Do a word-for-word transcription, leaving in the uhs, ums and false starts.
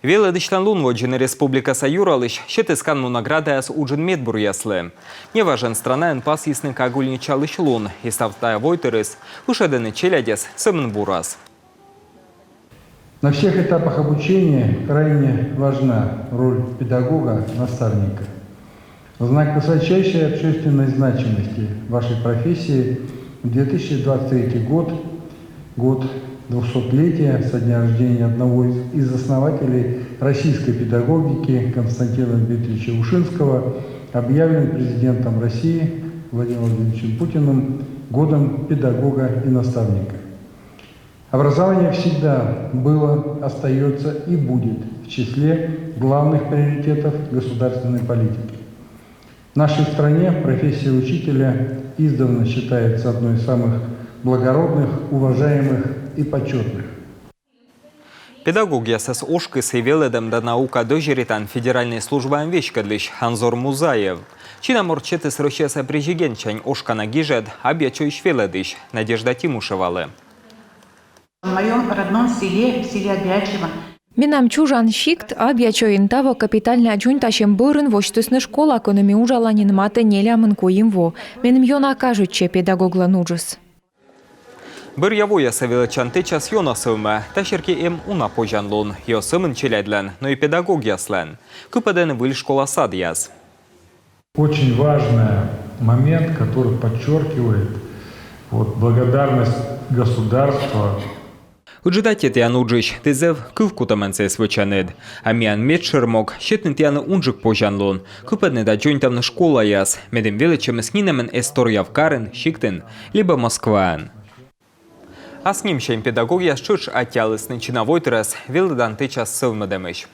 Велӧдысьлӧн лун водзын республикаса юралысь сетіс канму наградаяс уджын медбуръяслы. Неважӧн странаын пасйисны кагульничалысь лун, и став тайӧ войтырыс ышӧдӧны челядьӧс сӧмын бурас. На всех этапах обучения крайне важна роль педагога-наставника. В знак высочайшей общественной значимости вашей профессии в две тысячи двадцать третий год, год двухсотлетия со дня рождения одного из, из основателей российской педагогики Константина Дмитриевича Ушинского, объявлен президентом России Владимиром Владимировичем Путиным годом педагога и наставника. Образование всегда было, остается и будет в числе главных приоритетов государственной политики. В нашей стране профессия учителя издавна считается одной из самых благородных, уважаемых и почетных. Педагогъясӧс ошкис и велӧдӧм да наука дӧзьӧритан федеральнӧй службаӧн веськӧдлысь Анзор Музаев. Чина морт сетіс Россияса президентсянь ошкана гижӧд Абъячойысь велӧдысь Надежда Тимушевалы. В моем родном селе, в селе Объячево. Менам чужан сикт Абъячойын таво капитальнӧя дзоньтасьӧм бӧрын восьтісны школа, кӧні ме уджала нин матӧ нелямын куим во. Меным ёна кажитчӧ педагоглӧн уджыс. Бӧръя воясӧ велӧдчан тэчас ёна сӧвмӧ. Та серти эм уна позянлун, и оз сӧмын челядьлӧн, но и педагогъяслӧн. Кыпӧдӧны выль школа-садъяс. Очень важный момент, который подчеркивает вот, благодарность государства. Ыджыд аттьӧ тіян уджысь, ті зэв кывкутӧмӧн сійӧс вӧчанныд. А миян медшӧр мог — сетны тіянлы унджык позянлун, кыпӧдны да дзоньтавны школаяс, медым велӧдчӧмыс нинӧмӧн эз торъяв карын, сиктын либӧ Москваын. Ас нимсянь педагогъяс тшӧтш аттьӧалісны чина войтырӧс велӧдан тэчас сӧвмӧдӧмысь.